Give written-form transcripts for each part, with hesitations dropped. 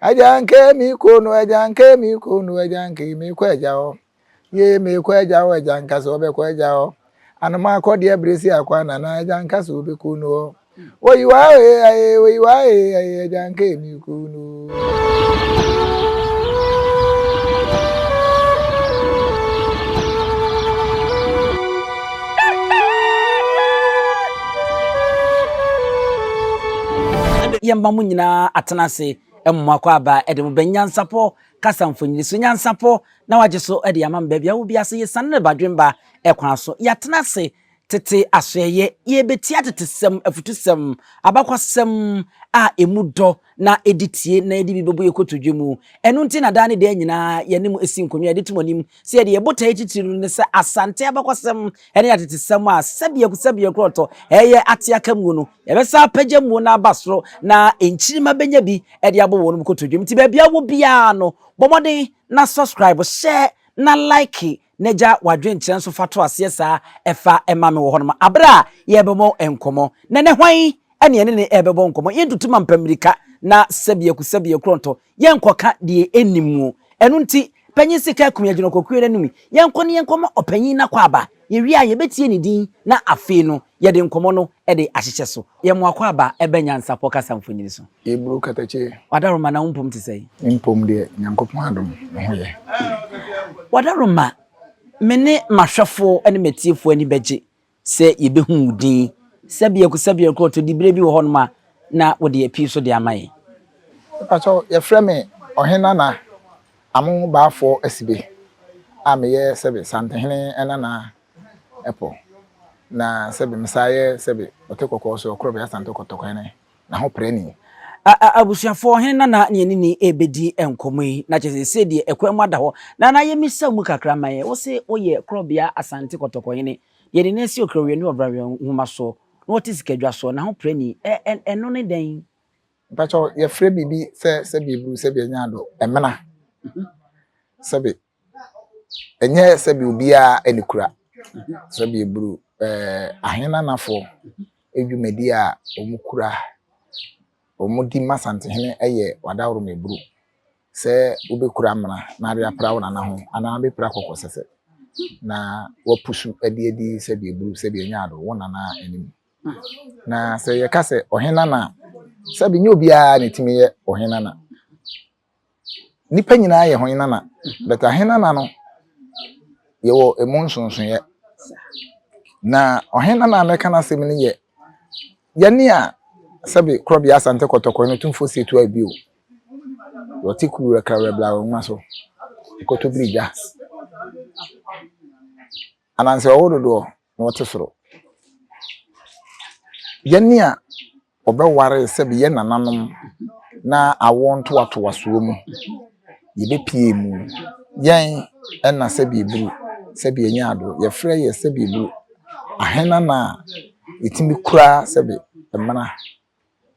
Agya nka mi ko no, agya nka mi ko no, agya nka mi kɔ agya hɔ. Yee mekɔ agya hɔ, agya nka sɛ ɔbɛkɔ agya hɔ. Anoma akɔdeɛ bere si akɔ anana, agya nka sɛ ɔbɛkɔ no hɔ. Oyiwa ee aye, oyiwa ee aye, agya nka mi ko no. Yɛmma mo nyinaa atena ase mmoa kɔ aba de mo bɛ nyansapɔ kasa mfonini so nyansapɔ na wagye so de ama me baabi a wɔ biara sɛ yɛsiane ne badwemba kwan so yɛatena ase tete asoɛeɛ yɛrebɛtie atetesɛm afutusɛm abakwasɛm a ɛmu dɔ na ɛdi tie na yɛde bi bɛbɔ yɛ kotodwe mu ɛno nti na daa ne daa nyinaa yɛne mo si nkonnwa yɛde to mo anim sɛ yɛde yɛn botaeɛ titiri no ne sɛ Asante abakɔsɛm ne atetesɛm a sɛbeaku sɛbeaku ɔtɔ ɛyɛ ate aka muo no, yɛbɛsan apagya muo no aba soro na nkyirimma bɛnya bi de abɔ wɔn kotodwe. Nti baabi a wɔ biara no, bɔ mmɔden na subscribe, share na like na gya w'adwenkyerɛ nso fa to aseɛ saa ɛfa ma me wɔ hɔnom aberɛ a yɛrebɛbɔ nkɔmmɔ. Na ɛnɛ hwan ne yɛne no rebɛbɔ nkɔmmɔ? Yɛntutu mampa mmirika na sɛbeaku sɛbeaku ɔtɔ Yɛnkɔka deɛ ɛnni muo. Ɛno nti, Panyin Sika Akum yɛgyina ɔkɔkuo no anim. Yɛnkɔ na yɛnkɔma ɔpanyin no akwaaba. Yɛwie a, yɛbɛtie ne din na afei no, yɛde nkɔmmɔ no de ahyehyɛ so. Yɛn mo akwaaba ɛbɛ nyansapɔ kasa mfonini so. Yɛburu katakyie. Wadaroma na wo mpom te sɛn? Me mpom deɛ Nyankopɔn adom me ho yɛ. Wadaroma, me ne m'ahwɛfoɔ ne m'atiefoɔ ani bɛgye Sɛ yɛbɛhu wo din. Sɛbiako sɛbiako ɔtɔ diberɛ bi wɔ hɔnom a na wode apii so de ama yɛn. Mepakyɛw, yɛfrɛ me Ɔhenana Amo Baafoɔ Asibe a meyɛ sɛbe Santehene Nana Ɛpɔ na sɛbe mesan yɛ sɛbe Ɔte Kɔkɔɔ so Ɔkorɔbea Asante Kɔtɔkɔhene n'ahoprɛni. Abusuafoɔ, ɔhene Nana ne yɛne no rebɛdi nkɔmmɔ yi, na kyerɛ sɛ seesei deɛ ɛkwan mu ada hɔ. Nana, yɛmmisa wo mu kakra mma yɛn, wose woyɛ Korɔbea Asante Kɔtɔkɔhene, yɛde no asi Ɔkrawia ne Ɔbrawia nwoma so, na ɔte sikadwa soɔ, n'ahoprɛni, ɛ, ɛ, ɛno ne dɛn? Mpakyɛw, yɛfrɛ biribi sɛ sɛbi eburu sɛbi anya ado, ɛmena. Sɛbi, ɛnyɛ sɛbi obiara ɛne kura. Sɛbi eburu, ɛɛ, ahenanafoɔ dwumadi a wɔkura, wɔdi ma Asantehene yɛ Wadaworo Eburu. Sɛ wobɛkura amena na ade apra wo nana ho anaa wobɛpira kɔkɔsɛsɛ na woapusu de adi sɛdeɛ eburu sɛdeɛ ɛnyɛ ado wo nana anim. Na sɛ yɛka sɛ ɔhenana a, sɛbi nyɛ obiara na ɛtumi yɛ ɔhenana. Nnipa nyinaa yɛ hɔn nana, but ahenana no, yɛwɔ emu nsonsonoeɛ. Na ɔhenana a mɛka n'asɛm no yɛ yɛne a sɛbe Korɔbea Asante Kɔtɔkɔ no Tumfoɔ Setu Abio, wɔte Kuruwura Krawura Bla Nwoma so, Kotobiri Gya, Ananse ɔwɔ dodoɔ na ɔte soro. Yɛn a wɔbɛwaree sɛbe yɛn nananom na awoɔ ntoatoasoɔ mu yɛbɛpue mu. Yɛn na sɛbe eburu, sɛbe ɛnyɛ ado. Yɛfrɛ yɛ sɛbe eburu ahenana a yɛtumi kura sɛbe mmena.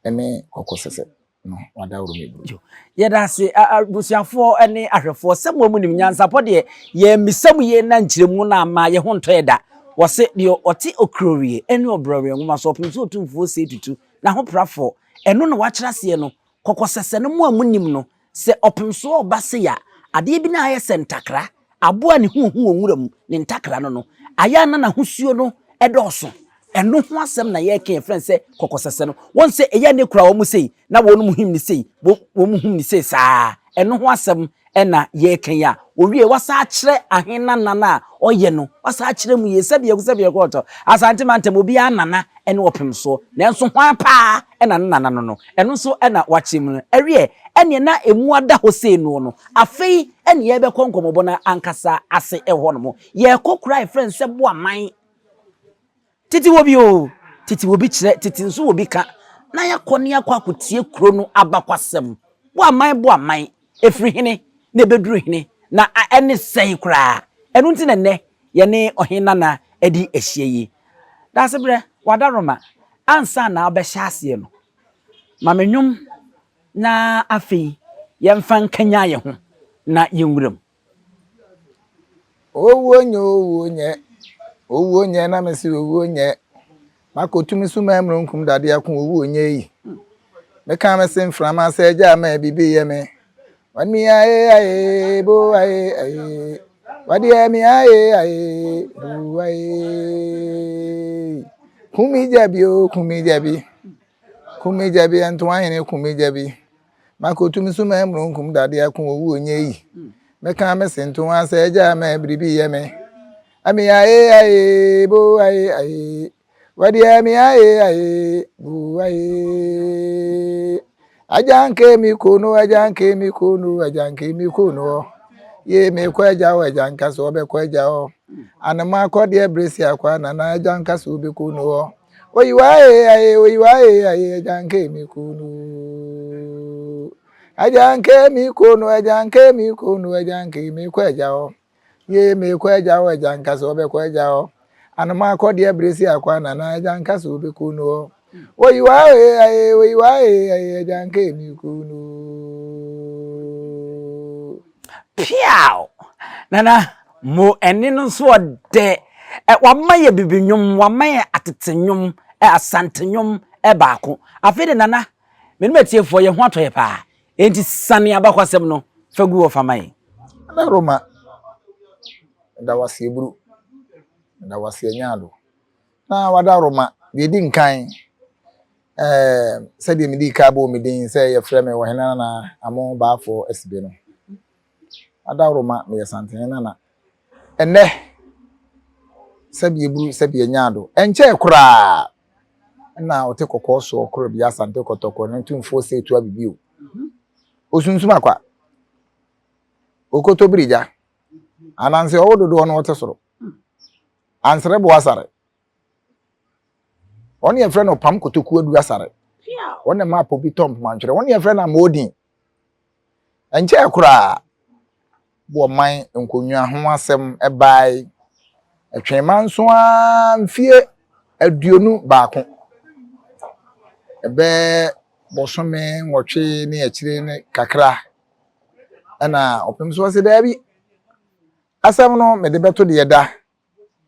ne kɔkɔsɛsɛ no wadaworo me buru. Yɛda ase abusuafoɔ ne ahwɛfoɔ sɛ mo mu nim nyansapɔ deɛ yɛmmisa mu yie na nkyerɛmu no amma yɛ ho ntɔ yɛ da. Wɔse deɛ ɔte okurowie ne ɔbrɔwie nwoma so ɔpem sɛ otumfoɔ sei tutu n'ahoprafoɔ ɛno na wakyerɛ aseɛ no kɔkɔsɛsɛ no mo a monim no Sɛ ɔpemsoɔ reba sei a, adeɛ bi na ayɛ sɛ ntakra, aboa a ne ho hu wɔ nwura mu, ne ntakra no no, ayɛ a na n'ahosuo no dɔɔso. Ɛno ho asɛm na yɛreka, yɛfrɛ no sɛ kɔkɔsɛsɛ no. Wɔn sɛ ɛyɛ a na ɛkura wɔn sei, na wɔn him no sei, wɔn hum no sei saa. Ɛno ho asɛm na yɛreka yi a, wɔwie wasan akyerɛ ahenana no a ɔyɛ no, wasan akyerɛ mu yie sɛdeɛ sɛdeɛ kɔɔtɔ. Asante mantam obiara nana ne ɔpemsoɔ, nanso hwan paa na ne nana no no? Ɛno nso na wakyerɛ mu no. Ɛweɛ, ɛneɛ na ɛmu ada hɔ sei noɔ no, afei ɛne yɛrebɛkɔ nkɔmmɔbɔ no ankasa ase wɔ hɔ nom. Yɛrekɔ kuro a yɛfrɛ no sɛ Boaman. Tete wɔ bi oo, tete wɔ bi kyerɛ, tete nso wɔ bi ka. Na yɛakɔ ne yɛakɔ akɔtie kuro no abakwasɛm. Boaman, Boaman, ɛfiri hene na ɛbɛduru hene, na ɛne sɛn koraa? Ɛno nti na nnɛ yɛne Ɔhene Nana adi ahyia yi. Daasebrɛ, Wadaroma, ansa na wobɛhyɛ aseɛ no, ma me nnwom na afei yɛmfa nkanyan yɛn ho na yɛnwura mu. Owuo nyɛ owuo nyɛ owuo nyɛ na mese owuo nyɛ makɔtumi so ma mununkum dadeɛ ako owuo nyɛ yi meka mese mframa sɛ agya ama bibi yɛ me. Wani aye aye bo aye aye. Wadi mi aye aye bo aye. Kumi jabi o kumi jabi. Kumi jabi ɛnto ahene kumi jabi. Makotum so ma mununkum dade ako owu onye yi. Meka me sento asɛ agya ma biribi yɛ me. Ami aye aye bo aye aye. Wadi ami aye aye bo aye. Agya nke mi kono agya nke mi kono agya nke mi kono. Ye me kɔ agya hɔ agya nka so ɔbɛkɔ agya hɔ. Anoma akɔdeɛ beresi akɔ nana agya nka so ɔbɛkɔ no hɔ. Oyiwa aye aye oyiwa aye aye agya nke mi kono. Agya nke mi kono agya nke mi kono agya nke mi kɔ agya hɔ. Ye me kɔ agya hɔ agya nka so ɔbɛkɔ agya hɔ. Anoma akɔdeɛ beresi akɔ nana agya nka so ɔbɛkɔ no hɔ. Oyiwa aye aye oyiwa aye aye agya nke mi kono. Piaw! Nana, mo ɛne no nso ɔdɛ. Ɛ, wama yɛ bibi nnwom, wama yɛ atete nnwom, ɛ, asante nnwom ɛ baako. Afei de Nana, me ne m'atiefoɔ yɛn ho atɔ yɛ paa. Enti sane abakɔsɛm no fa gu hɔ fa ma yɛn. Nana Roma, meda wo ase aburu, meda wo ase anyaado. Na wada Roma, deɛ ɛdi nkan, ɛɛ, sɛdeɛ medii kan bɔɔ me din sɛ yɛfrɛ me Ɔhene Nana Amo Baafoɔ Asibe no. Ada Roma, meyɛ Santehene Nana. Ɛnnɛ, sɛbi eburu, sɛbi anyaado, ɛnkyɛɛ koraa na ɔte kɔkɔɔ soɔ korɔ bi Asante Kɔtɔkɔ no ntumfoɔ sɛ etu abibio. Osunsum akwa, okoto birigya, ananse ɔwɔ dodoɔ no ɔte soro. Ansere bo asare. Ɔne yɛfrɛ no pam kotoku adu asare. Ɔne ma apɔ bi tɔ mpomantwerɛ. Ɔne yɛfrɛ no amoodin. Ɛnkyɛɛ koraa wɔ man nkonnwa ho asɛm bae. Ɛtwema nso ara mfie 21. Ɛbɛɛ bɔsome 8 ne akyire ne kakra. Ɛna ɔpem so ɔse daabi. Asɛm no mede bɛto deɛ da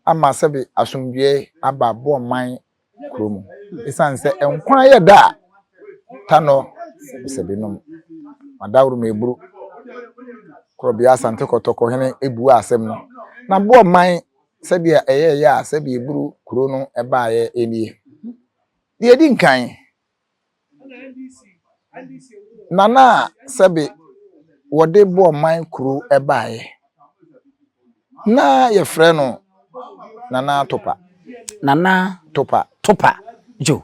ama sɛbe asomdwoe aba Boɔman kuro mu. Esiane sɛ nkwa yɛ da a tanɔ sɛbe nom. Madaworo ma eburu. Korɔbea Asante Kɔtɔkɔ hene ebua asɛm no. Na Boɔman sɛdeɛ ɛyɛɛyɛ a sɛbe eburu kuro no ɛbaeɛ nie. Deɛ edi nkan, Nana a sɛbe wɔde Boɔman kuro ɛbaeɛ na yɛfrɛ no Nana Topa. Nana Topa. Topa. Jo.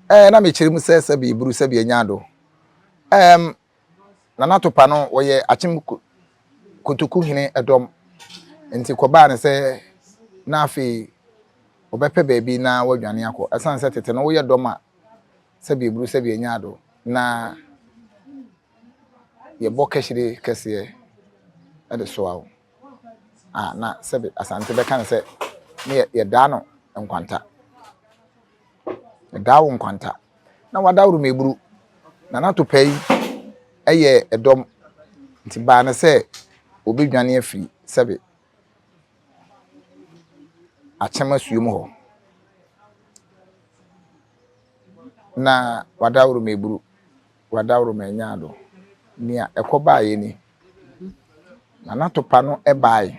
Na mekyerɛ mu sɛ sɛbe eburu sɛbe anyaado. Nana Topa no wɔyɛ Akyem Kotoku hene ɛdɔm. Nti kɔbaa ne sɛ na afei ɔbɛpɛ baabi na wadwane akɔ. Ɛsiane sɛ tete no woyɛ dɔm a sɛbe eburu sɛbe anyaado na yɛbɔ kɛhyire kɛseɛ ɛde soa wo. A na sɛbe Asante bɛka no sɛ ne yɛdaa no nkwanta. Yɛdaa wo nkwanta. Na wadaworo ma eburu. Nana Topa yi ɛyɛ ɛdɔm. Nti baa no sɛ obɛdwane afiri sɛbe Akyem asuo mu hɔ. Na wadaworo ma eburu. Wadaworo ma anyaado. Nea ɛkɔ baeɛ ni. Nana Topa no ɛbaeɛ.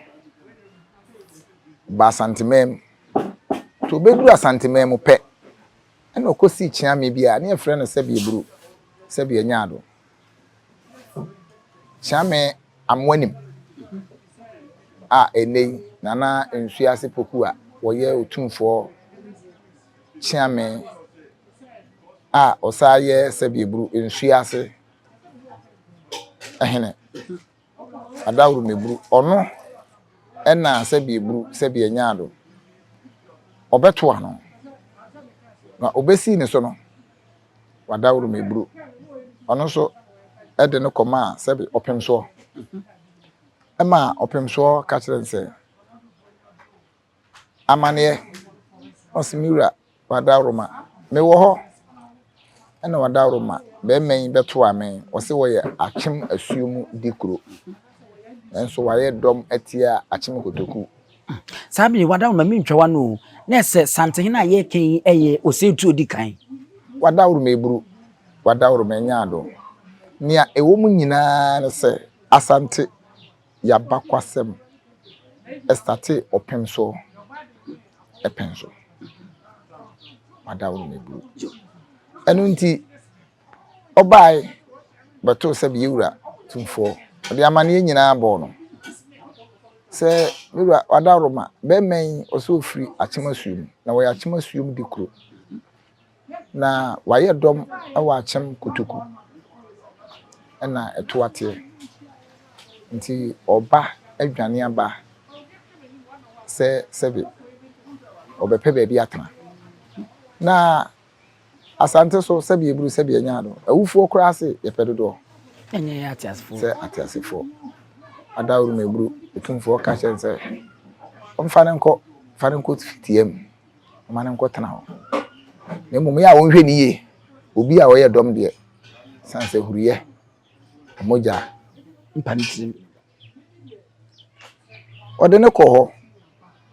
Ɔbaa Asanteman mu. Nti obɛduru Asanteman mu pɛ, ɛna ɔkɔsii kyeame bi a ne yɛfrɛ no sɛbe eburu, sɛbe anyaado. Kyeame Amoanim a ɛnnɛ yi Nana Nsuase Poku a wɔyɛ otumfoɔ kyeame a ɔsan yɛ sɛbe eburu Nsuase hene. Adaworo Meburu. Ɔno ɛna sɛbe eburu sɛbe anyaado. Ɔbɛto ano. Na obɛsii ne so no, wadaworo Meburu. Ɔno nso ɛde no kɔmaa sɛbe ɔpemsoɔ. Ɛma ɔpemsoɔ ka kyerɛ no sɛ, amaneɛ, ɔse me wura wadaworo ma mewɔ hɔ. Ɛna wadaworo ma bɛrima yi bɛto ame. Ɔse wɔyɛ Akyem asuo mu di kuro. Nanso wayɛ dɔm atia Akyem Kotoku. Saa bere wadaworo ma mentwa w'ano o. Na ɛsɛ Santehene a yɛreka yi ɛyɛ Osei Tuo di kan. Wadaworo ma eburu, wadaworo ma anyaado. Nea ɛwɔ mu nyinaa ne sɛ Asante y'abakwasɛm ɛstate ɔpem so ɛpɛn so. Madaworo meburu. Ɛno nti ɔbae bɛtoo sɛ yɛwura tumfoɔ. Ɔde amaneɛ nyinaa bɔɔ no sɛ me wura Adaworoma bɛrima yi ɔsɛ ɔfiri Akyem Asuom na wɔyɛ Akyem Asuom di kuro. Na wayɛ dɔm wɔ akyem kotoku na ɛto ateɛ. Nti ɔba adwane aba sɛ sɛbe ɔbɛpɛ baabi atena. Na Asante so sɛbe eburu sɛbe anya do. Awufoɔ koraa se yɛpɛ dodoɔ. Ɛnyɛ yɛ ateasefoɔ. Sɛ ateasefoɔ. Adaworo ma eburu Otumfoɔ ka kyerɛ no sɛ ɔmfa no nkɔ fa no nkɔ fitia mu. Ɔma no nkɔtena hɔ. Na mmom yɛ a wɔnhwɛ no yie. Obi a ɔyɛ dɔm deɛ, sane sɛ huruyɛ, mogya. Mpa ne tirim. Ɔde no kɔ hɔ,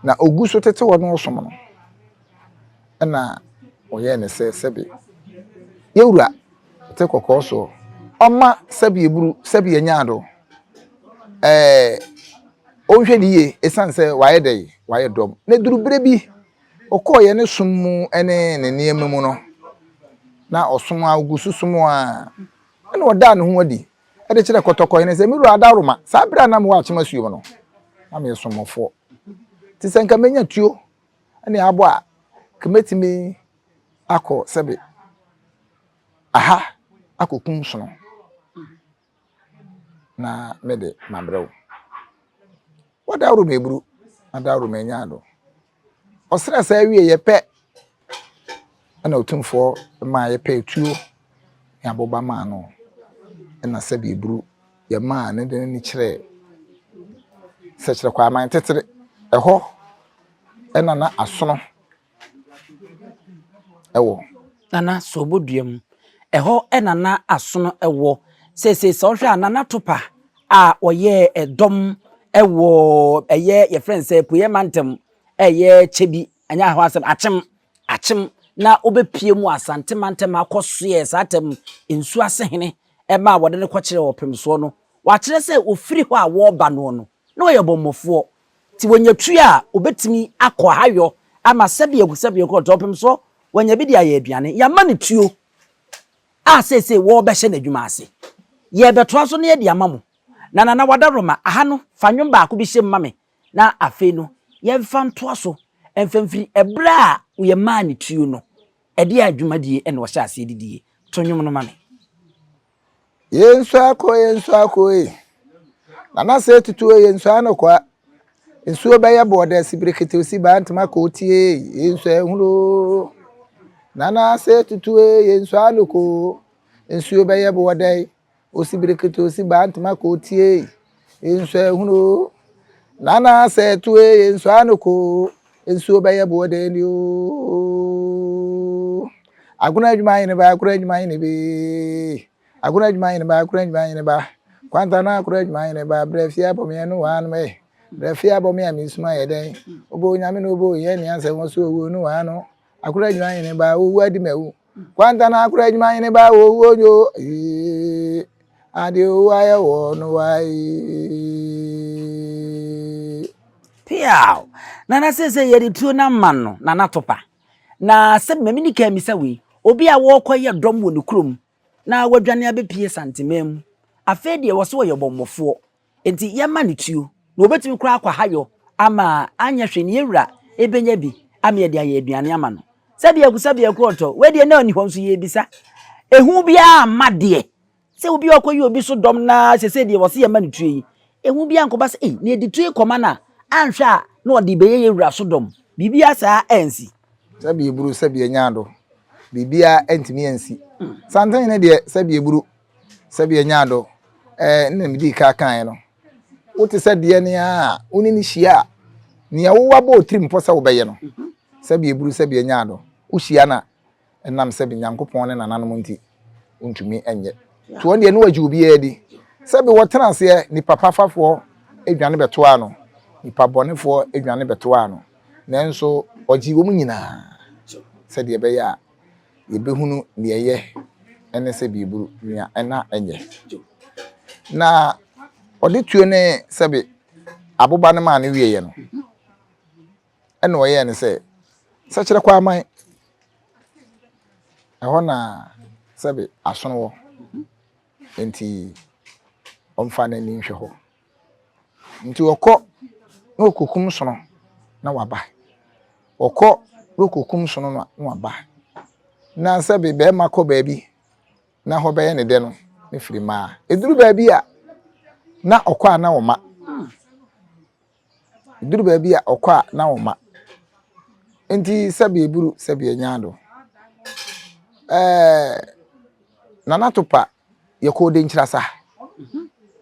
na ɔgu so tete hɔ na ɔsom no. Ɛna ɔyɛɛ no sɛ sɛbe yɛwura te kɔkɔɔ soɔ. Ɔma sɛbe eburu, sɛbe anyaado. Ɛɛ ɔnhwɛ no yie ɛsiane sɛ wayɛ dɛ wayɛ dɔm. Na duru berɛ bi ɔkɔɔyɛ ne som mu ne ne nneɛma mu no, na ɔsom a ɔgu so som a, ɛna ɔdaa ne ho adi de kyerɛ kɔtɔkɔhene sɛ, me wura Adaworoma, saa berɛ a na mewɔ Akyem Asuom no, na meyɛ somɔfoɔ. Nti sɛ nka menya tuo ne abɔ a, nka mɛtumi akɔ sɛbe aha akɔkum sono. Na me de mabrɛ wo. Wadaworo me aburu, adaworo me anya ado. Ɔsrɛ saa wieɛ pɛ, ɛna Otumfoɔ maa yɛpɛ tuo ne aboba maa no. Ɛna sɛbi eburu yɛmaa ne de n'ani kyerɛɛ sɛkyerɛ kɔ aman tetere. Ɛhɔ ɛna na asono wɔ. Nana Soobodua mu. Ɛhɔ na na asono wɔ. Seesei sɛ wohwɛ a Nana Topa a ɔyɛɛ dɔm wɔ ɛyɛ yɛfrɛ no sɛ Apueɛ mantam ɛyɛ Kyebi ɛnyɛ ahɔ asɛm Akyem Akyem na wobɛpie mu Asante mantam akɔsoɛ saa tam nsuo ase hene ɛma wɔde no kɔkyerɛ ɔpemsoɔ no wakyerɛ sɛ wɔfiri hɔ a wɔreba noɔ no na ɔyɛ bɔmmɔfoɔ Nti wɔnya tui a, wɔbɛtumi akɔ ahayɔ ama sɛdeɛ sɛdeɛ kɔ ɔpem so wɔanya bi de ayɛ aduane. Yɛama no tuo a seesei wɔrebɛhyɛ n'adwuma ase. Yɛrebɛtoa so na yɛde ama mo. Na Nana Wadaroma, aha no, fa nnwom baako bi hyɛ mu ma me na afei no yɛmfa ntoa so mfa mfiri ɛberɛ a yɛmaa no tuo no, ɛdeɛn adwumadie na ɔhyɛɛ aseɛ de diiɛ. To nnwom no ma me. Yɛnsua akɔ yɛnsua akɔ ei. Nana sɛ tutu ei yɛnsua no kwa. Nsuo bɛyɛ boɔ dɛ sibirikiti osi baa ntoma kɔ otie ei yɛnsua ehunu. Nana sɛ tutu ei yɛnsua no ko. Nsuo bɛyɛ boɔ dɛ osibirikiti osi baa ntoma kɔ otie ei yɛnsua ehunu. Nana sɛ tu ei yɛnsua no ko. Nsuo bɛyɛ boɔ dɛ ni oo. Agona adwuma ayene ba, agona adwuma ayene be. Agona adwuma ayene ba, agona adwuma ayene ba. Kwanta no agona adwuma ayene ba. Brɛ fie abɔ me ɛno waa no ɛ. Brɛ fie abɔ me a me suma yɛ dɛn. Obo nyame no obo yɛ nea sɛ wɔn so owu no waa no. Agona adwuma ayene ba, owu adi ma wu. Kwanta no agona adwuma ayene ba, owu onyo. Ee, ade owu ayɛ wɔ no waa ee. Piaw! Nana seesei yɛde tuo no ama no, Nana Topa. Na sɛ ma menni kan mmisa wei, obi a wɔrekɔyɛ dɔm wɔ ne kurom na wadwane abɛpue Santeman mu, afei deɛ wɔse ɔyɛ ɔbɔmmɔfoɔ, enti yɛma no tuo, na ɔbɛtumi koraa akɔ ahayɔ ama anyɛ hwee no yɛn wura bɛnya bi ama yɛde ayɛ aduane ama no. Sɛbiako sɛbiako ɔtɔ, wei deɛ na ɔnni hɔ nso yɛrebisa. Ehu biara mma deɛ. Sɛ obi a ɔkɔyi obi so dɔm na sesei deɛ wɔse yɛma no tue yi, ehu biara nkɔba sɛ ei, na yɛde tue kɔma no a, anhwɛ a na ɔde rebɛyɛ yɛn wura so dɔm. Biribiara saa ansi. Sɛbi eburu, sɛbi anya ado, biribiara antumi ansi. Santen deɛ, sɛbi eburu, sɛbi anya ado, ɛɛ nna medii ka kaeɛ no, wote sɛ deɛ ne a wo ne no hyia a, nea wowɔ abɔ wo tirim pɔ sɛ wobɛyɛ no, sɛbi eburu, sɛbi anya ado, wohyia no a, ɛnam sɛbe Nyankopɔn ne nananom nti, wontumi nyɛ. Nti wɔn deɛ ne wɔgye obiara di. Sɛbe wɔtena aseɛ, nipa pafafoɔ dwane bɛtoaa no, nipa bɔnefoɔ dwane bɛtoaa no, nanso ɔgyee wɔn nyinaa sɛdeɛ ɛbɛyɛ a yɛbɛhunu deɛ ɛyɛ ne sɛbe eburu nea ɛna ɛnyɛ. Na ɔde tuo ne sɛbe aboba no maa no wieɛ no, ɛna ɔyɛɛ no sɛ sɛkyerɛ kɔ aman. Ɛhɔ na sɛbe asono wɔ, nti ɔmfa n'ani nhwɛ hɔ. Nti ɔkɔ na ɔkɔkum sono na waba. Ɔkɔ na ɔkɔkum sono na waba. Na sɛbe bɛrima kɔ baabi na hɔ bɛyɛ ne dɛ no, ne firi mmaa. Ɛduru baabi a na ɔkɔ a na ɔma. Ɛduru baabi a ɔkɔ a na ɔma. Nti sɛbe eburu sɛbe anya ado. Ɛɛ Nana Topa yɛkɔɔ Denkyirasa.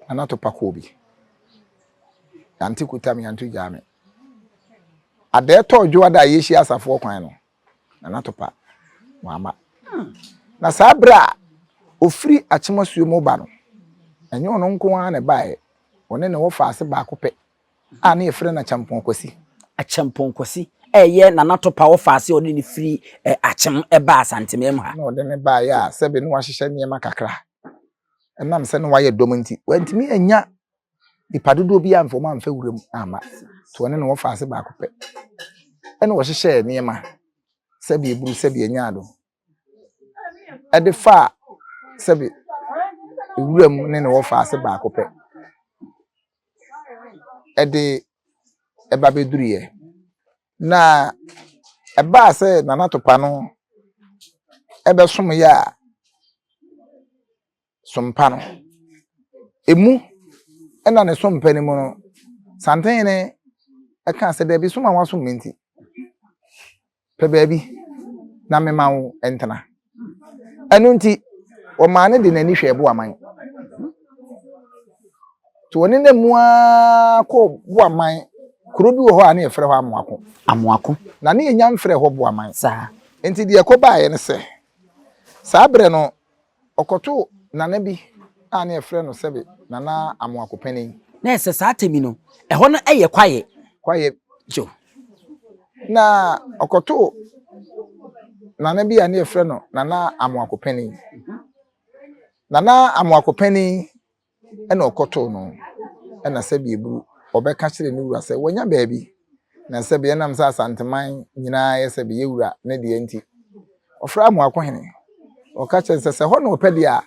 Nana Topa kɔɔ bi. Yante kuta me, yanto gyaa me. Adɛɛ tɔɔ dwoada a yɛhyia asafoɔ kwan no, Nana Topa wamma. Na saa berɛ a ɔfiri Akyemasuo mu ba no, ɛnyɛ ɔno nko ara na ɛbaeɛ. Ɔne ne wɔfaase baako pɛ a ne yɛfrɛ no Akyɛmpɔn Kwasi. Akyɛmpɔn Kwasi ɛyɛ Nana Topa wɔfaase a ɔde ne firi Akyem baa Asanteman ha. Na ɔde ne baeɛ a sɛbe ne wahyehyɛ nneɛma kakra. Ɛnam sɛ ne wayɛ dɔm nti, wantumi anya nipa dodoɔ bi amfa wɔn amfa wuram amma. Nti ɔne ne wɔfaase baako pɛ. Ɛna wɔhyehyɛɛ nneɛma sɛbe eburu sɛbe anya ado. Ɛde faa sɛbe wuram ne ne wɔfaase baako pɛ. Ɛde ɛba bɛduruiɛ. Na ɛbaa sɛ Nana Topa no ɛbɛsom yɛ a sompa no. Emu ɛna ne sompa no mu no, Santehene ɛkaa sɛ daabi som a wasom me nti, pɛ baabi na mema wo ntena. Ɛno nti, wɔmaa no de n'ani hwɛɛ Boaman. Nti wɔne nam mu ara kɔɔ Boaman. Kuro bi wɔ hɔ a ne yɛfrɛ hɔ Amoako. Amoako. Na ne yɛnya mfrɛ hɔ Boaman. Saa. Nti deɛ ɛkɔbaeɛ ne sɛ, saa berɛ no, ɔkɔtoo nana bi a ne yɛfrɛ no sɛbe Nana Amoako panin. Na ɛsɛ saa tɛmi no, ɛhɔ no ɛyɛ kwaeɛ. Kwaeɛ. Jo. Na ɔkɔtoo nana bi a ne yɛfrɛ no Nana Amoako panin. Nana Amoako panin ɛna ɔkɔtoo no, ɛna sɛbe eburu ɔbɛka kyerɛ ne wura sɛ wanya baabi. Na sɛbe ɛnam sɛ Asanteman nyinaa yɛ sɛbe yɛ wura ne deɛ nti, ɔfrɛ Amoako hene. Ɔka kyerɛ no sɛ sɛ hɔ na ɔpɛ deɛ a,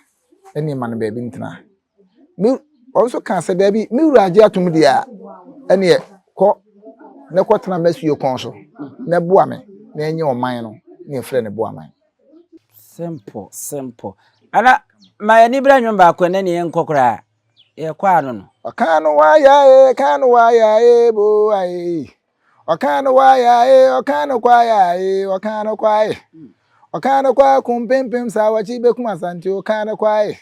ɛne ma no baabi ntena. Me ɔno nso kaa sɛ daabi, me wura agye atom deɛ a, ɛneɛ kɔ na kɔtena m'asuo kɔn so na boa me na ɛnyɛ ɔman no ne yɛfrɛ no Boaman. Simple, simple. Ana ma yɛni bere nnwom baako ɛnɛ ne yɛnkɔ koraa. Yɛkɔ ano no. Ɔka no waya e, ka no waya e, bo aye. Ɔka no waya e, ɔka no kwaya e, ɔka no kwae. Ɔka no kwa kumpempem saa wakyi bekum Asante ɔka no kwae.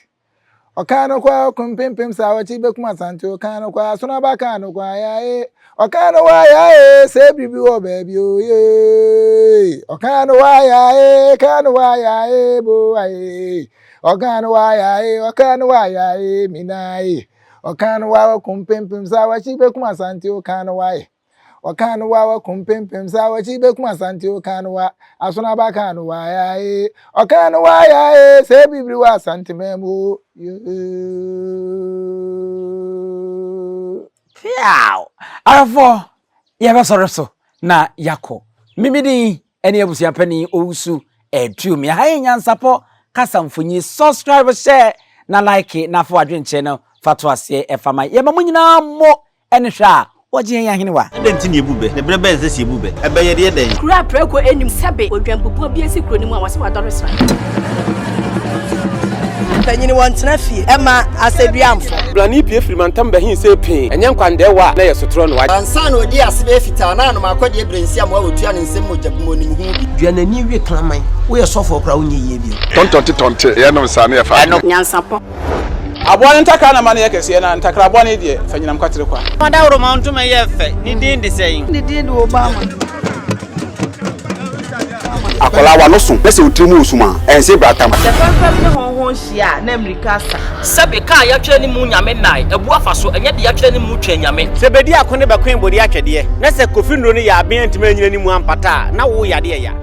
Ɔka no kwa kumpempem saa wakyi bekum Asante ɔka no kwa asono ka no kwa ya e. Ɔka no waya e, sɛ biribi wɔ baabi o ye. Ɔka no waya e, ka no waya e, bo aye. Ɔka no waya e, ɔka no waya e, mina e. Ɔka no wa kumpempem saa wakyi bekum Asante ɔka no wae. Ɔka no wa kumpempem saa wakyi bekum Asante ɔka no wa asono aba ka no wa ya e. Ɔka no wa ya e, sɛ bibiri wɔ Asante man mu o. Piaw! Ahwɛfoɔ, yɛbɛsɔre so na yɛakɔ. Mimi din ɛne abusuapanin Owusu Aduomi. Aha yɛ Nyansapɔ kasa mfonyin. Subscribe, share na like na afɔ adwenkyerɛ no fa to aseɛ ɛfa ma. Yɛma mo nyinaa mmɔ ɛne hwɛ a wɔgye yɛn ahenewa. Adɛn nti na yɛbu bɛ? Na berɛ bɛn sɛ sɛ yɛbu bɛ? Ɛbɛyɛ deɛ dɛn? Kuro a prɛko anim sɛbe odwanbubuo bi asi kuro no mu a wɔse wadɔre sran. Panyini wɔntena fie ɛma asɛduamfo. Blani pie firi mantam bɛhin sɛ pee ɛnyɛ nkwandɛɛwa a na yɛ sotorɔ no wa. Ansa na ɔdi ase bɛyɛ fitaa na anom akɔdeɛ berɛ nsi amoa wɔtua ne nsɛm mogya bu mu onim ho bi. Dua n'ani we kraman. Woyɛ sɔfoɔ koraa wonyɛ yie bio. Tɔntɔnte tɔnte yɛnom saa ne yɛfa Ɛno nyansapɔ. Aboa no ntakra na ma no yɛ kɛseɛ na ntakra bɔne deɛ fa nyinam kwatere kwa. Ɔdawuroma ntoma yɛ fɛ. Ne din de sɛn? Ne din de Obama. Akwadaa wa no so na sɛ otiri mu osum a ɛnse bratam. Sɛ fɛmfɛm ne hɔnhɔn hyia a, na mmirika asa. Sɛbe kaa yɛatwerɛ ne mu nyame nnae abu afa so ɛnyɛ de yɛatwerɛ ne mu twɛn nyame. Sɛ bɛdi ako ne bɛkoe bɔdi atwɛdeɛ na sɛ kofi nnuro no yɛ aben antumi anyina ne mu ampata a na wo yadeɛ ya.